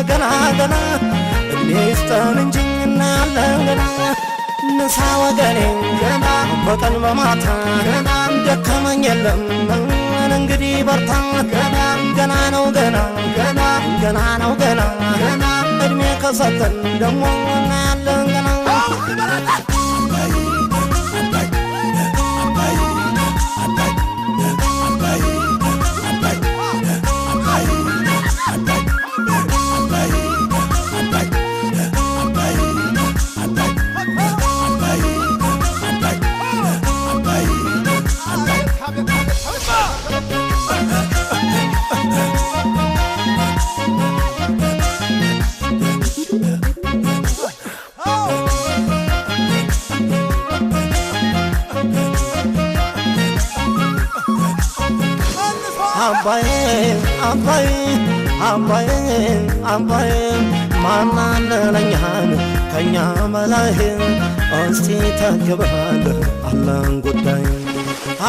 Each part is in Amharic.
ገና ገና እድሜ ይስጠን እንጂ እናያለን ገና። ንሳ ወገኔ ገና በቀን በማታ ገና ደከመኝ የለም እንግዲህ በርታ ገና ገና ነው ገና ገና ገና ነው ገና ገና እድሜ ከሰጠን ደሞ እናያለን ገና። አባዬ አባዬ አባዬ አባዬ ማናለለኛል ከኛ በላይ እስቲ ተግባል አለን ጉዳይ።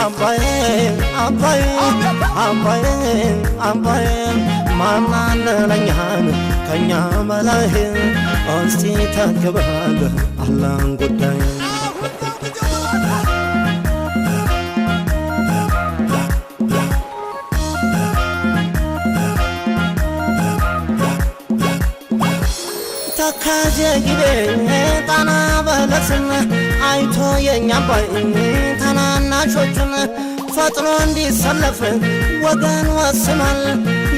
አባዬ አባዬ አባዬ አባዬ ማናለለኛል ከኛ በላይ እስቲ ተግባል አለን ጉዳይ። ተከዜ ጊቤ ጣና በለስን አይቶ የኛ አባይ ታናናሾቹን ፈጥኖ እንዲሰለፍ ወገን ወስኗል።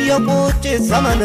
የቁጭት ዘመን